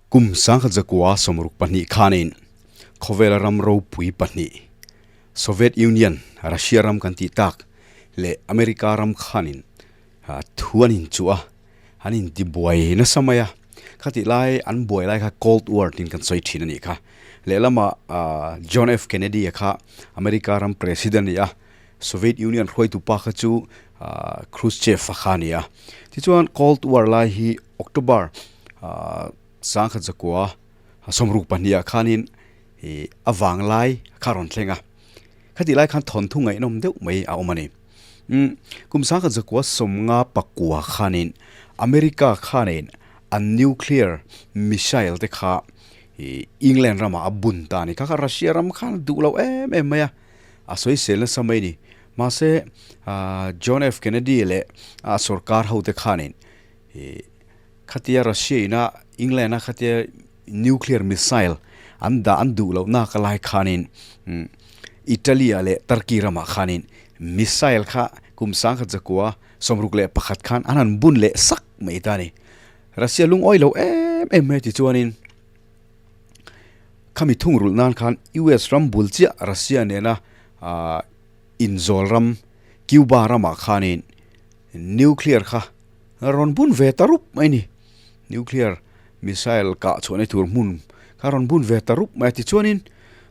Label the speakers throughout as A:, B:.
A: Kum 1962 khanin khawvela ram ropui pahnih, Soviet Union, Russia ram kan tih tak, leh America ram khanin thu an inchuh a, an intibuai nasa mai a. Khatih lai an buai lai kha Cold War tiin kan sawi thin a nih kha. Lehlamah John F Kennedy-a kha America ram President a ni a, Soviet Union hruaitu pa kha chu Khrushchev-a kha a ni a. Tichuan Cold War lai hi October 1962 ah khanin ih a vang lai kha a rawn thleng a, khatih lai khan thawnthu ngaihnawm deuh mai a awm a ni. Umm kum 1959 khanin America khanin an nuclear missile te kha ih England ramah a bun ta a ni. Kha kha Russia ram khan a duh lo em em mai a, a sawisel nasa mai a ni. Mahse John F Kennedy leh a sorkar ho te khanin ih Khatia Russia ina England a khatia nuclear missile an dah an duh loh nak a lai khanin Italy ah leh Turkey ramah khanin missile kha kum 1961 khan an han bun leh sak mai ta a ni. Russia lungawi lo em em mai tichuanin khami thungrulh nan khan US ram bul chiah Russia nena inzawl ram Cuba ramah khanin nuclear kha Rawn bun ve ta rup mai ni. Nuclear missile kah chhuahna tur hmun kha rawn bun ve ta rup mai a. Tichuanin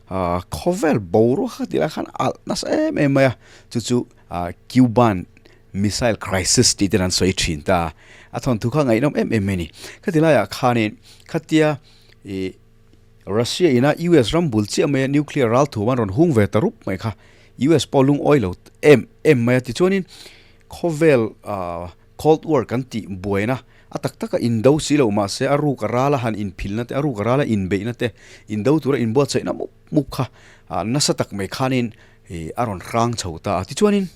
A: ah khawvel boruak kha tih lai khan alh nasa em em mai a. Chu chu ah Cuban missile crisis tih ten an sawi thin ta a. A thawnthu kha ngaihnawm em em mai ni. Khati laiah khanin khatia ih Russia ina US ram bul chiah mai a nuclear ral thu an rawn hung ve ta rup mai kha. US pawh lungawi lo em em mai a. Tichuanin Khawvel Cold War kan tih buaina a tak taka indo si lo mahse a ruk a rala han inphilna te, a ruk a rala inbeihna te, indo tura inbuatsaihna mup mup kha nasa tak mai khanin a rawn hrang chho ta a. Tichuanin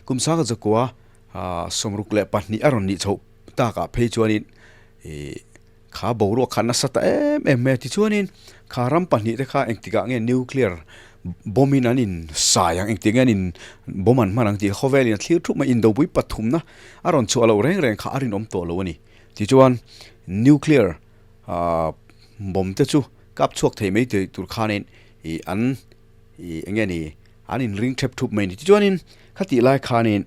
A: kum 1962 a rawn nih chhoh takah phei chuanin kha boruak kha nasa ta em em mai a. Tichuanin kha ram pahnih te kha engtikah nge nuclear bomb in an in sai ang, engtik nge an in bomb an hman ang tih khawvelin a thlir thup mai. Indopui pathumna a rawn chhuah loh reng reng kha a rinawm tawh lo a ni. Tichuan nuclear ah bomb te chu kap chhuak thei mai thei tur khanin ih an ih eng nge ni an in ring thep thup mai a ni. Tichuanin khatih lai khanin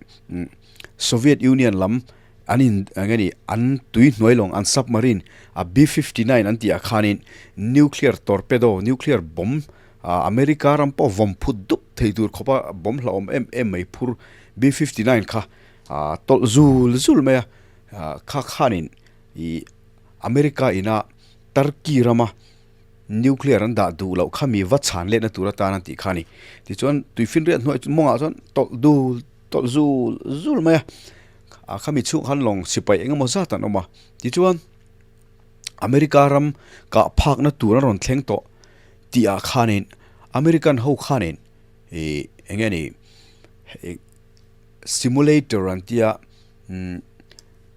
A: Soviet Union lam An in eng nge ni an tui hnuai lawng an submarine a B-59 an tih ah khanin nuclear torpedo, nuclear bomb ah America ram pawh vawm phut dup thei tur khawpa bomb hlauhawm em em mai phur B-59 kha ah tawlh zul zul mai a, ah kha khanin ih America ina Turkey rama nuclear an dah duh loh kha mi va chhan letna tur atan an tih kha a ni. Tichuan tuifinriat hnuai mawngah chuan tawlh dul tawlh zul zul mai a. A khami chhung khan lawng sipai eng emaw zat an awm a, tichuan America ram kah phakna tur an rawn thleng tawh tih ah khanin American ho khanin ih eng nge ni simulator an tia umm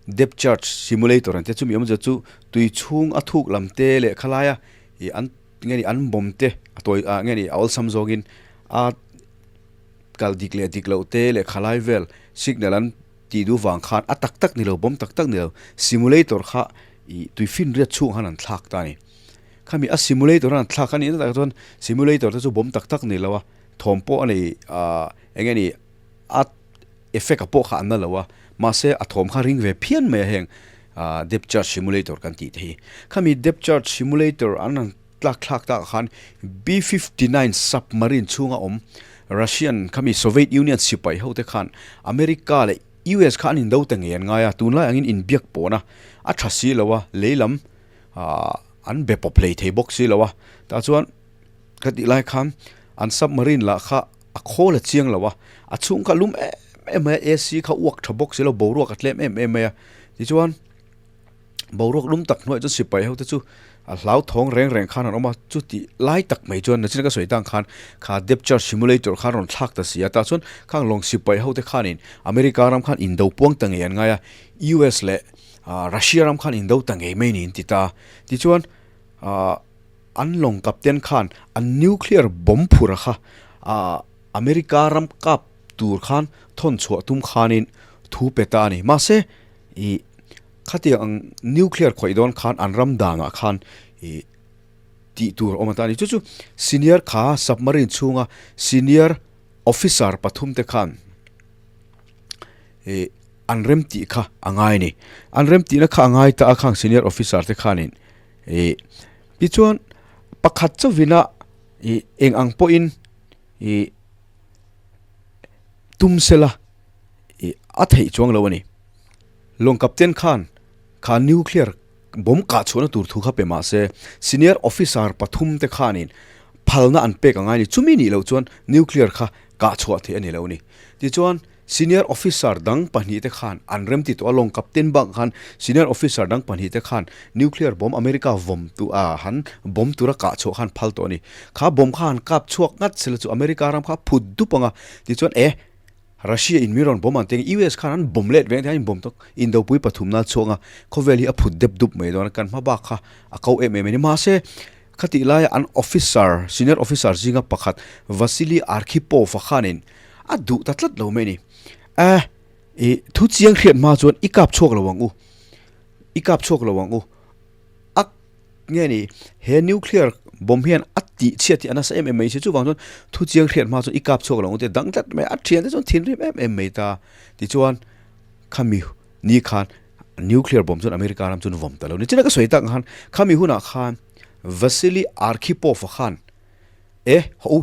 A: depth charge simulator an tia chumi awmzia chu tui chhung a thuk lam te leh khalaia ih an nge ni an bomb te a tawi ah nge ni a awlsam zawngin a. Kal dik leh dik loh te leh khalai vel signal an tih duh vang khan a tak tak ni lo, bomb tak tak ni lo, simulator kha ih tui finriat chhung khan an thlak ta a ni. Khami a simulator an thlak a nih na tak chuan simulator te chu bomb tak tak ni lo a, thawm pawh a nei ah eng nge ni a effect a pawh kha an na lo a, mahse a thawm kha ring ve phian mai a heng ah depth charge simulator kan tih te hi. Khami depth charge simulator an han. Tlak thlak takah khan B-59 submarine chhunga awm Russian khami Soviet Union sipai hote khan America leh US kha an indo ta ngei an ngai a, tunlai angin inbiak pawhna a tha si lo a, lei lam an be pawp hlei thei bawk si lo a, tah chuan ka tih lai khan an submarine lah kha a khawl a chiang lo a, a chhung kha lum em em mai a, AC kha uak tha bawk si lo, boruak a tlem em em mai a, tichuan. Boruak lum tak hnuaiah chuan sipai ho te chu a hlauthawng reng reng khan an awm a, chuti lai tak mai chuan nachin ka sawi tang khan kha depth charge simulator khan rawn thlak ta si a, tah chuan khang lawng sipai ho te khanin America ram khan indo puang ta ngei an ngai a, US leh Russia ram khan indo ta ngei mai niin ti ta. Tichuan ah an lawng captain khan an nuclear bomb phur a kha ah America ram kap tur khan thawn chhuah tum khanin thu pe ta a ni. Mahse ih. Khatiang ang nuclear khawih dawn khan an ram danah khan ih tih tur awm atan a ni. Chu chu senior kha submarine chhunga senior officer pathum te khan ih an rem tih kha a ngai a ni. An rem tihna kha a ngai ta a khang senior officer te khanin ih tichuan pakhat chauhvina ih eng ang pawhin ih tum sela ih a theih chuang lo a ni. Lawng captain khan kha nuclear bomb kah chhuahna tur thu kha pe mah se senior officer pathum te khanin phalna an pek a ngai a ni. Chumi nih loh chuan nuclear kha kah chhuah theih a ni lo a ni. Tichuan senior officer dang pahnih te khan an remti tawh a, lawng captain bak khan senior officer dang pahnih te khan nuclear bomb America vawm tu ah han bomb tura kah chhuah khan phal tawh a ni. Kha bomb kha han kap chhuak ngat sela chu America ram kha a phut dup ang a, tichuan e. Russia in mi rawn bomb ang teng US khan an bomb let veng te an inbawm tawk indopui pathumna chhuak a khawvel hi a phut dep dup mai dawn a kan hma bak kha a ko em em a ni mahse khatih laia an officer senior officer zinga pakhat Vasily Arkhipov a khanin a duh ta tlat lo mai a ni eh ih thu chiang hriat hma chuan i kap chhuak lo ang u i kap chhuak lo ang u a Nge ni, he nuclear bomb hian a tih chhiat hi a nasa em em mai si, chuvang chuan thu chiang hriat hma chuan i kap chhuak lo ang tih a dang tlat mai a, a thian te chuan thinrim em em mai ta. Tichuan khami ni khan nuclear bomb chuan America ram chuan vawm ta lo ni. China ka sawi tak ang khan khami hunah khan Vasily Arkhipov-a khan e haw u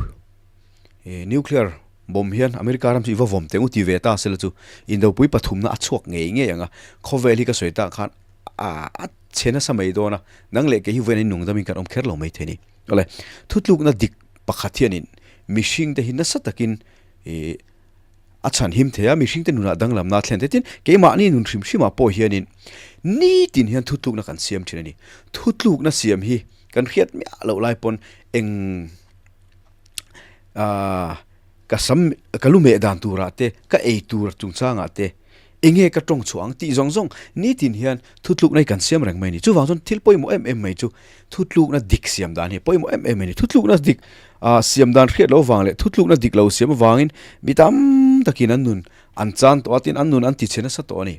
A: e nuclear bomb hian America ram chu i va vawm teh u ti ve ta sela chu indopui pathumna a chhuak ngei ngei ang a, khawvel hi ka sawi tak khan a chhe nasa mai dawn a, nang leh kei hi vawiin nung damin kan awm kher lo mai thei a ni. Awle, thutlukna dik pakhat hianin mihring te hi nasa takin ih a chhan him thei a, mihring te nunah danglamna a thlen thei. Tin, keimahni nun hrim hrimah pawh hianin nitin hian thutlukna kan siam thin a ni. Thutlukna siam hi kan hriat miah loh lai pawn eng ah ka sam ka lu meh dan turah te, ka ei tur chungchangah te, Enge ka tawng chhuah ang tih zawng zawng nitin hian thutlukna hi kan siam reng mai a ni. Chuvang chuan thil pawimawh em em mai chu thutlukna dik siam dan hi pawimawh em em a ni. Thutlukna dik ah siam dan hriat loh avang leh thutlukna dik lo siam avangin mi tam takin an nun an chan tawh a, tin an nun an ti chhe nasa tawh a ni.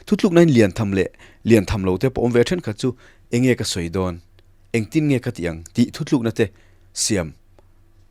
A: Thutlukna in lian tham leh lian tham lo te pawh awm ve thenkhat chu enge ka sawi dawn, engtin nge ka tih ang tih thutlukna te siam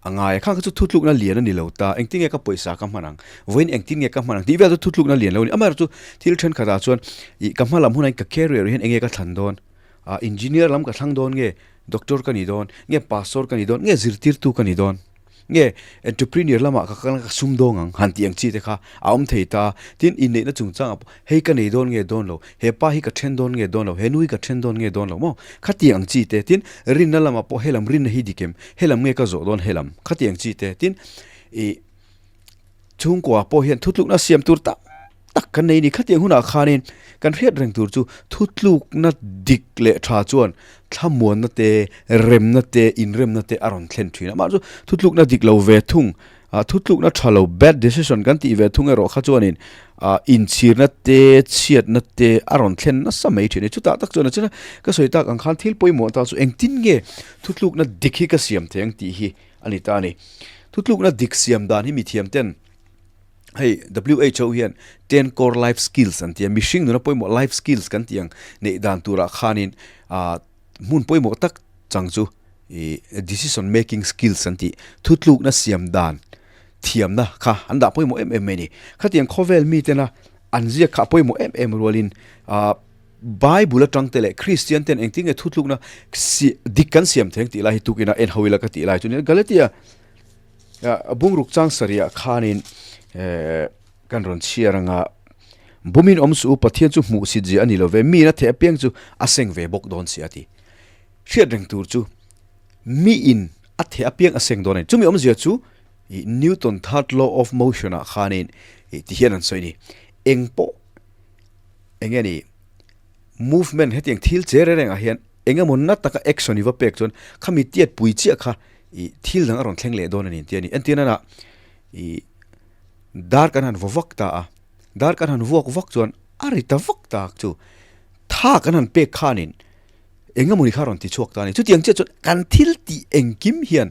A: A ngai a, khang kha chu thutlukna lian a ni lo ta, engtin nge ka pawisa ka hman ang, vawiin engtin nge ka hman ang tih vel chu thutlukna lian lo a ni. Amaherawhchu chu thil thenkhatah chuan ih ka hma lam hunah ka career hian enge ka thlan dawn, ah engineer lam ka thlang dawn nge doctor ka ni dawn, nge pastor ka ni dawn, nge zirtirtu ka ni dawn, nge entrepreneur lamah ka kal ka sum dawng ang han tih ang chi te kha a awm thei ta. Tin, inneihna chungchangah pawh hei ka nei dawn nge dawn lo, he pa hi ka then dawn nge dawn lo, he nu hi ka then dawn nge dawn lo maw? Khatiang ang chi te, tin, rinna lamah pawh helam rinna hi dik em? Helam nge ka zawh dawn helam? Khatiang chi te, tin, ih chhungkua pawh hian thutlukna siam tur tak tak kan nei a ni. Khatiang hunah khanin kan hriat reng tur chu thutlukna dik leh tha chuan thlamuanna te, remna te, inremna te a rawn thlen thin a. Mahse thutlukna dik lo ve thung Ah thutlukna tha lo bad decision kan tih ve thung erawh kha chuanin ah inchhirna te chhiatna te a rawn thlen nasa mai thin a ni. Chutah tak chuan a china ka sawi tak ang khan thil pawimawh ta chu engtin nge thutlukna dik hi ka siam thei ang tih hi a ni ta a ni. Thutlukna dik siam dan hi mithiam ten hei WHO hian ten core life skills an ti a, mihring nuna pawimawh life skills kan tih ang neih dan turah khanin ah Hmun pawimawh tak chang chu ih decision making skills an tih thutlukna siam dan thiamna kha an dah pawimawh em em mai a ni. Khatiang khawvel mitena an ziak kha a pawimawh em em rualin ah Bible atang te leh Christian ten engtin nge thutlukna si dik kan siam thei ang tih lai hi tukina en ho ila ka tih lai chu nia. Galatia ah bungruk chang sarih ah khanin eh Kan rawn chhiar anga bumin awm suh u, Pathian chu hmuh sit zia a ni lo ve, miin a theh apiang chu a seng ve bawk dawn si a ti. Hriat reng tur chu miin a theh apiang a seng dawn a ni. Chumi awmzia chu ih Newton third law of motion ah khanin ih ti hian an sawi a ni. Eng pawh eng nge ni movement hetiang thil che reng rengah hian eng emaw na taka action i va pek chuan khami tiat pui chiah kha ih thil dang a rawn thleng leh dawn a ni an ti a ni. Entirna ih Dar kan han vaw vak ta a, dar kan han vuak vak chuan a ri ta vak tak chu tha kan han pek khanin eng emawni kha rawn ti chhuak ta a ni. Chutiang chiah chuan kan thil tih engkim hian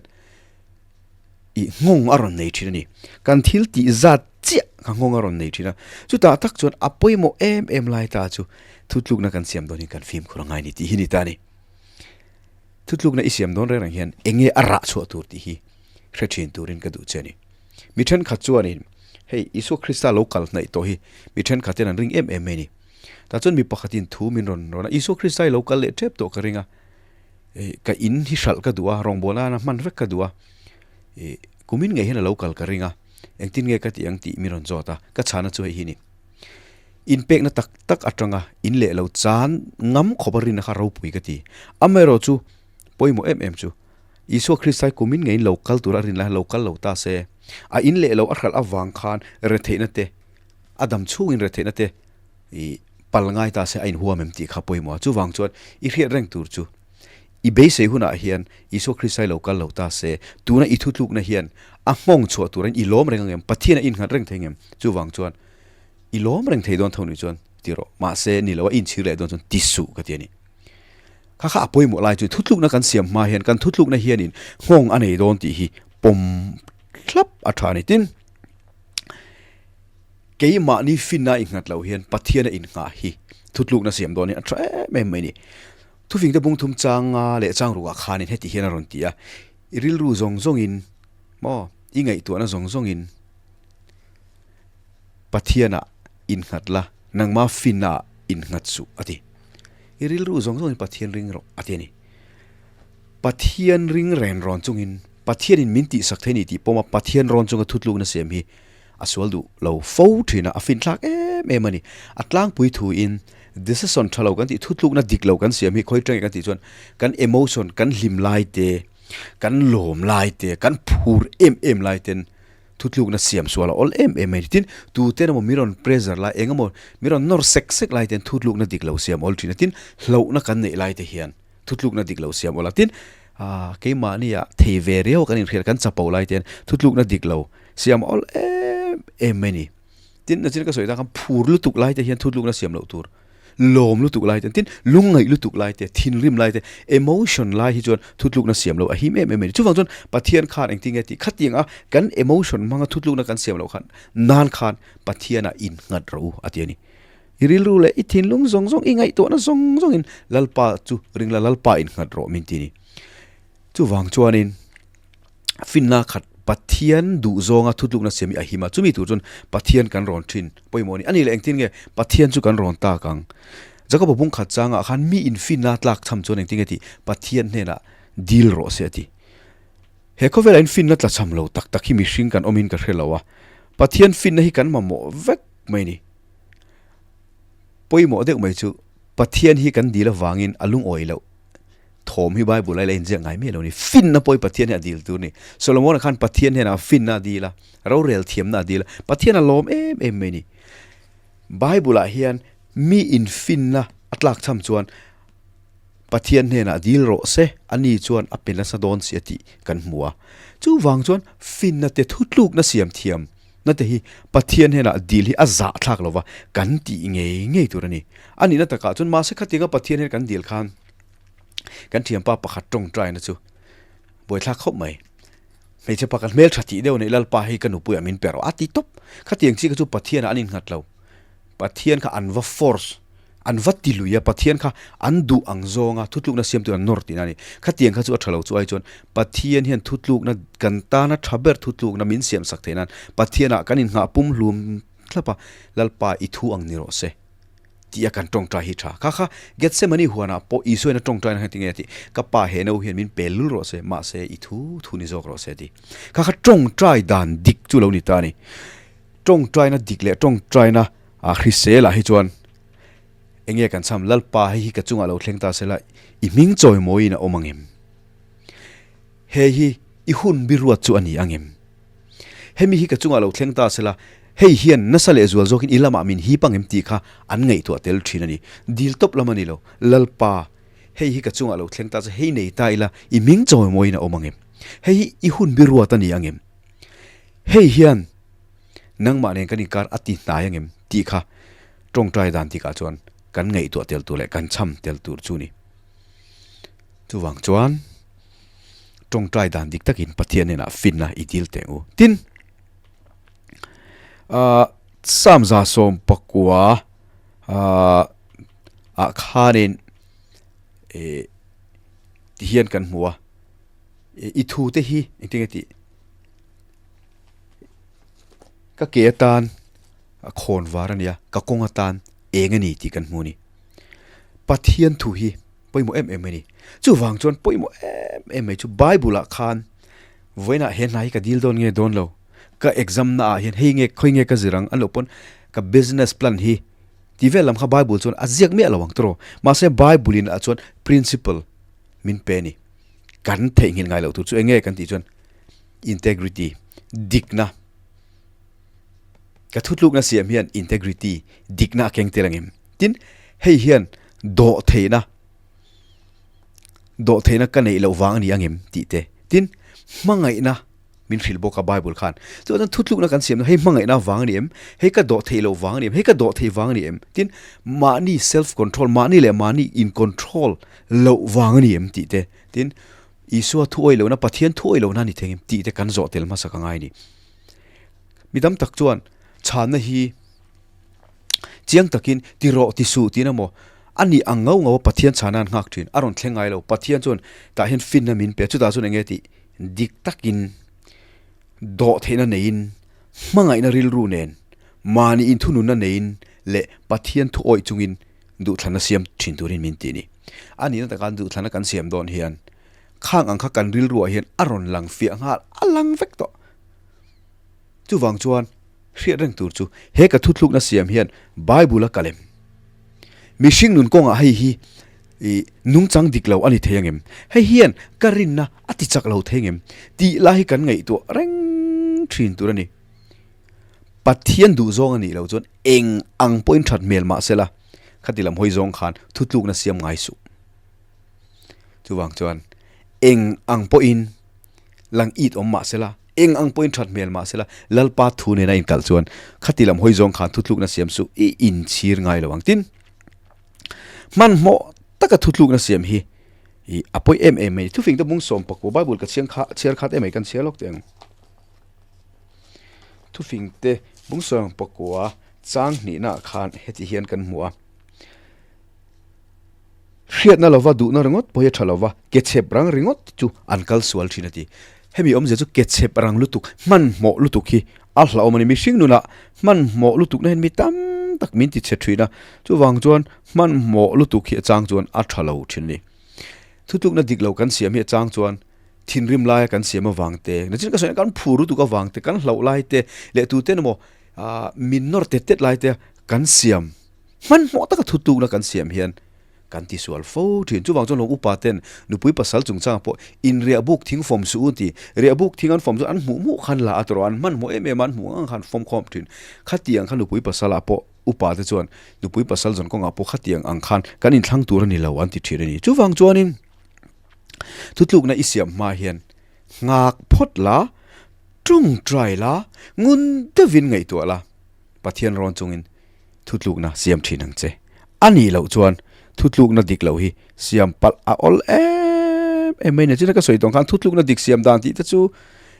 A: ih nghawng a rawn nei thin a ni. Kan thil tih zat chiah kha nghawng a rawn nei thin a. Chutah tak chuan a pawimawh em em lai ta chu thutlukna kan siam dawn hi kan fimkhur a ngai ni tih hi ni ta a ni. Thutlukna i siam dawn reng reng hian eng nge a rah chhuah tur tih hi hre thin turin ka duh che a ni. Mi thenkhat chuanin hei Isua Krista lo kal hnaih tawh hi mi thenkhat hian an ring em em mai a ni. Tah chuan mi pakhatin thu min rawn rawn a, Isua Krista hi lo kal leh tep tawh ka ring a, ka in hi hralh ka duh a, rawngbawlna nana hman vek ka duh a, kumin ngei hian a lo kal ka ring a, engtin nge ka tih ang tih min rawn zawt a, ka chhana chu hei hi a ni. Inpekna tak tak atanga in leh lo chan ngam khawp a rinna kha ropui ka ti. Amaherawh chu pawimawh em em chu Isua Kristai kumin ngeiin lo kal tura a rin lai lo kal lo ta se, a in leh lo a hralh avang khan retheihna te, a dam chhungin retheihna te i pal ngai ta se a inhuam em tih kha pawimawh a. Chuvang chuan i hriat reng tur chu I beisei hunah hian Isua Kristai lo kal lo ta se, tuna i thutlukna hian a nghawng chhuah turin i lawm reng ang em? Pathian a innghat reng thei ngem? Chuvang chuan i lawm reng thei dawn tho nih chuan ti rawh. Mahse, ni lo a inchhir leh dawn chuan ti suh ka ti a ni. Kha kha a pawimawh lai chu thutlukna kan siam hma hian kan thutlukna hianin nghawng a nei dawn tih hi pawm thlap a tha a ni. Tin, keimahni finna innghat lo hian Pathian a innghah hi thutlukna siam dawn hi a tha em em mai a ni. Thufingte bung thum changa leh chang rukah khanin heti hian a rawn ti a, I rilru zawng zawngin maw, i ngaihtuahna zawng zawngin Pathianah innghat la, nangma finnaah innghat suh a ti. I rilru zawng zawngin Pathian ring rawh a ti a ni. Pathian ring ren rawn chungin Pathianin min tihsak thei ni tih pawma Pathian rawn chunga thutlukna siam hi a sual duh lo fo thin a, a finthlak em em a ni. A tlangpui thuin decision tha lo kan tih thutlukna dik lo kan siam hi khawi tang nge kan tih chuan kan emotion kan hlim lai te, kan lawm lai te, kan phur em em lai ten thutlukna siam sual a awl em em mai a ni. Tin, tuten emaw mi rawn pressure lai eng emaw mi rawn nawr sek sek lai ten thutlukna dik lo siam awl thin a, tin hlauhna kan neih lai te hian thutlukna dik lo siam awl a, tin keimahnia thei ve riau kan inhriat kan chapo lai te hian thutlukna dik lo Siam awl em em mai ni. Tin, nachin ka sawi tak khan phur lutuk lai te hian thutlukna siam loh tur, lawm lutuk lai te, tin lungngaih lutuk lai te, thinrim lai te, emotion lai hi chuan thutlukna siam loh a him em em mai ni. Chuvang chuan Pathian khan engtin nge tih khatiang a kan emotion hmanga thutlukna kan siam loh khan nan khan Pathianah innghat rawh u a ti a ni. I rilru leh i thinlung zawng zawng, i ngaihtuahna zawng zawngin Lalpa chu ring la, Lalpa innghat rawh min ti a ni. Chuvang chuanin finna khat Pathian duh zawnga thutlukna siam hi a him a, chumi tur chuan Pathian kan rawn thin pawimawh a ni. A nih leh engtin nge Pathian chu kan rawn tak ang? Jakoba bung khat changah khan mi in finna tlak cham chuan engtin nge tih Pathian hnenah dil rawh se a ti. He khawvelah in finna tla cham lo tak tak hi mihring kan awmin ka hre lo a, Pathian finna hi kan mamawh vek mai a ni. Pawimawh deuh mai chu Pathian hi kan dil avangin a lungawi loh. Thawm hi Bible a ila inziak ngai miah lo ni. Finna pawh hi Pathian hi a dil tur a ni. Solomon-a khan Pathian hnenah finna a dil a, rorel thiamna a dil a, Pathian a lawm em em mai a ni. Bible-ah hian mi infinna a tlak cham chuan Pathian hnenah dil rawh se, ani chuan a pe nasa dawn si a tih kan hmu a. Chuvang chuan finna te thutlukna siam thiam na te hi Pathian hnenah dil hi a zahthlak lo va, kan tih ngei ngei tur a ni. A nihna takah chuan mahse khatianga Pathian hnen kan dil khan Kan thianpa pakhat tawngtaina chu buaithlak khawp mai. Hmeichhe pakhat hmeltha tih deuh neih Lalpa hei ka nupuiah min pe rawh a ti tawp. Khatiang chi kha chu Pathianah an innghat lo. Pathian kha an va force, an va ti lui a, Pathian kha an duh ang zawnga thutlukna siamtu an nawr tihna a ni. Khatiang kha chu a tha lo chu ai chuan Pathian hian thutlukna kan tana tha ber thutlukna min siamsak theih nan Pathianah kan innghah pumhlum thlap a, Lalpa i thu ang ni rawh se. Tih a kan tawngtai hi tha. Kha kha Gethsemane huanah pawh Isuain a tawngtai na khan tinge a tih? Ka pa he no hian min pel lul rawh se, mahse i thu thu ni zawk rawh se a ti. Kha kha tawngtai dan dik chu lo ni ta a ni. Tawngtaina dik leh tawngtaina hrisel ah hi chuan enge kan chham Lalpa hei hi ka chungah lo thleng ta sela i hming chawi mawiin a awm angem? Hei hi i hun biruat chu a ni angem? Hemi hi ka chungah lo thleng ta sela, hei hian nasa leh zual zawkin i lamah min hip angem tih kha an ngaihtuah tel thin a ni. Dil tawp lam a ni lo, Lalpa, hei hi ka chungah lo thleng ta che, hei nei ta ila, i hming chawimawiin a awm angem? Hei hi i hun biruat a ni angem? Hei hian nangmah nen kan inkar a ti hnai angem tih kha tawngtai dan tikah chuan kan ngaihtuah tel tur leh kan cham tel tur chu a ni. Chuvang chuan. Tawngtai dan dik takin Pathian hnenah finna i dil teh u. Tin, Psalm 119 ah khanin ih ti hian kan hmu a, i thu te hi engtin nge tih ka ke atan a khawn var a nia, ka kawng atan eng a ni tih kan hmu a ni. Pathian thu hi pawimawh em em a ni. Chuvang chuan pawimawh em em mai chu Bible ah khan vawiinah he hna hi ka dil dawn nge dawn lo, ka exam na ah hian hei nge khawi nge ka zir ang an loh pawn ka business plan hi tih vel lam kha Bible chuan a ziak miah lo ang tawh. Mahse Bible in ah chuan principle min pe a ni. Kan theihnghilh ngai loh tur chu eng nge kan tih chuan integrity, dikna. Ka thutlukna siam hian integrity, dikna a keng tel ang em? Tin, hei hian dawhtheihna, dawhtheihna ka neih loh vang a ni ang em tih te. Tin, hmangaihna min hrilh bawk a Bible khan. Chuan chuan thutlukna kan siamna hei hmangaihna vang a ni em? Hei ka dawhtheih loh vang a ni em? Hei ka dawhtheih vang a ni em? Tin, mahni self control, mahni leh mahni in control loh vang a ni em tih te. Tin, Isua thu awih lohna, Pathian thu awih lohna a ni thei em tih te kan zawh tel hmasa ka ngai a ni. Mi tam tak chuan chhanna hi chiang takin ti rawh ti suh tiin emaw a nih ang ngau ngau a Pathian chhana an nghak thin. A rawn thleng ngai lo. Pathian chuan tah hian finna min pe a, chutah chuan eng nge tih dik takin dawh theihna neiin hmangaihna rilru nen mahni inthununna neiin leh Pathian thu awih chungin duhthlanna siam thin turin min ti a ni. A nihna taka duhthlanna kan siam dawn hian khang ang kha kan rilruah hian a rawn lang fiah nghal a lang vek tawh. Chuvang chuan hriat reng tur chu he ka thuthlukna siam hian Bible a kalem. Mihring nun kawngah hei hi i nungchang dik lo a ni thei angem? Hei hian ka rinna a ti chak lo thei angem? Tih lai hi kan ngaihtuah reng thin tur a ni. Pathian duhzawng a nih loh chuan eng ang pawhin that hmel mah sela khati lam hawi zawng khan thutlukna siam ngai suh. Chuvang chuan eng ang pawhin lang it awm mah sela, eng ang pawhin that hmel mah sela, Lalpa thu nena inkalh chuan khati lam hawi zawng khan thutlukna siam suh i inchhir ngai lo ang. Tin, hmanhmawh taka thutlukna siam hi i a pawi em em mai. Thufing te bung 19 Bible ka chhiang kha chhiar khat em mai kan chhiar lawk teh ang. Thufing te bung 19 chang hnihnaah khan heti hian kan hmu a. Hriatna lova duhna ringawt pawh hi a tha lova, ke chhep rang ringawt chu an kal sual thin a ti. Hemi awmzia chu ke chhep rang lutuk, hmanhmawh lutuk hi a hlauhawm a ni. Mihring nunah hmanhmawh lutukna hian mi tam tak min ti chhe thin a, chuvang chuan hmanhmawh lutuk hi a chang chuan a tha lo thin a ni. Thutlukna dik lo kan siam hi a chang chuan thinrim laia kan siam avang te, nachin ka sawi kan phur lutuk avang te, kan hlauh lai te leh tuten emaw min nawr tet tet lai te kan siam. Hmanhmawh taka thutlukna kan siam hian kan tisual fo thin. Chuvang chuan lawng upa ten nupui pasal chungchangah pawh in riahbuk thing fawm suh u ti. Riahbuk thing an fawm chuan an hmuh hmuh khan la a tawrh a, an hmanhmawh em em a, an hmuh ang ang khan an fawm khawm thin. Khatiang kha nupui pasalah pawh upa te chuan nupui pasal zawn kawngah pawh khatiang ang khan kan inthlang tur a ni lo an ti thin a ni. Chuvang chuanin thutlukna i siam hma hian nghak phawt la, tawngtai la, ngun deuhin ngaihtuah la, Pathian rawn chungin thutlukna siam thin ang che. A nih loh chuan thutlukna dik loh hi siam palh a awl em em mai a ni. China ka sawi tawng khan thutlukna dik siam dan tih te chu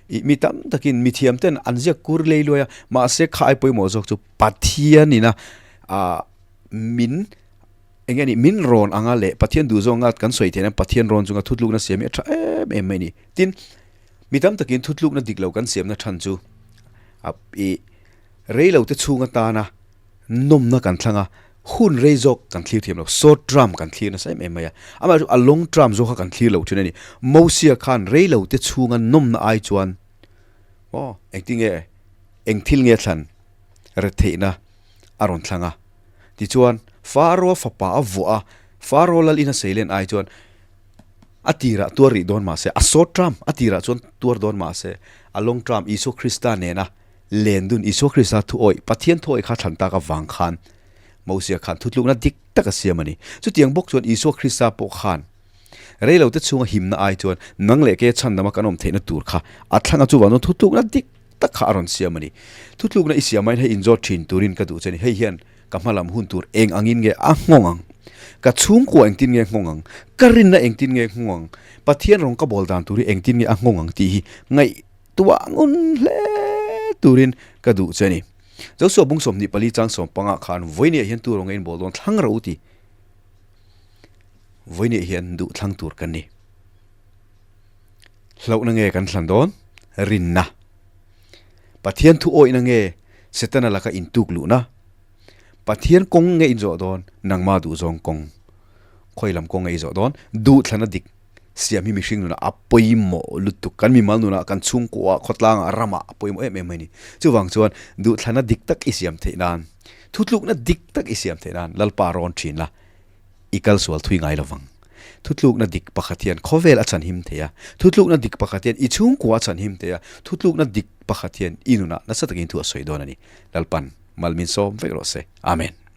A: ih mi tam takin mi thiam ten an ziak kur lei luai a, mahse kha ai pawimawh zawk chu Pathian ina ah min eng nge ni min rawn anga leh Pathian duh zawnga kan sawi theihna Pathian rawn chunga thutlukna siam hi a tha em em mai a ni. Tin, mi tam takin thutlukna dik lo kan siamna than chu a ih Rei lo te chhung atana nawmna kan thlang a, hun rei zawk kan thlir thiam lo, short term kan thlir nasa em em mai a. Amaherawhchu a long term zawk kha kan thlir lo thin a ni. Mosia khan rei lo te chhunga nawmna ai chuan aw engtin nge eng thil nge thlan retheihna a rawn thlang a. Tichuan Faro fapa a vuah a, Faro lal in a seilen ai chuan a tirah tuar rih dawn mahse a short term a tirah chuan tuar dawn mahse a long term Isua Krista nena Len dun Isua Krista thu awih, Pathian thu awih kha thlan tak avang khan Mosia khan thutlukna dik tak a siam a ni. Chutiang bawk chuan Isua Krista pawh khan reilote chhunga himna ai chuan nang leh keia chhandama kan awm theihna tur kha a thlang a, chuvang chuan thutlukna dik tak kha a rawn siam a ni. Thutlukna i siam aiin hei inzawt thin turin ka duh che a ni. Hei hian ka hmalam hun tur eng angin nge a nghawng ang? Ka chhungkua engtin nge nghawng ang? Ka rinna engtin nge nghawng ang? Pathian rawng ka bawl dan tur hi engtin nge a nghawng ang tih hi ngaih Tuah ngun hle turin ka duh che a ni. Josua bung 24 chang 15 khan vawinia hian tur rawng a inbawl dawn thlang ro ti. Vawinia hian duh thlang tur kan ni. Hlauhna nge kan thlan dawn? Rinna. Pathian thu awihna nge Setana laka intuk luhna? Pathian kawng nge inzawh dawn? Nangma duhzawng kawng. Khawi lam kawng nge i zawh dawn? Duh thlana dik siam hi mihring nunah a pawimawh lutuk. Kan mimal nunah, kan chhungkuaah, khawtlangah, ramah a pawimawh em em mai a ni. Chuvang chuan duh thlana dik tak i siam theih nan, thutlukna dik tak i siam theih nan Lalpa rawn thin la, i kal sual thui ngai lovang. Thutlukna dik pakhat hian khawvel a chhanhim thei a, thutlukna dik pakhat hian i chhungkua a chhanhim thei a, thutlukna dik pakhat hian i nunah nasa takin thu a sawi dawn a ni. Lalpan mal min sawm vek rawh se. Amen.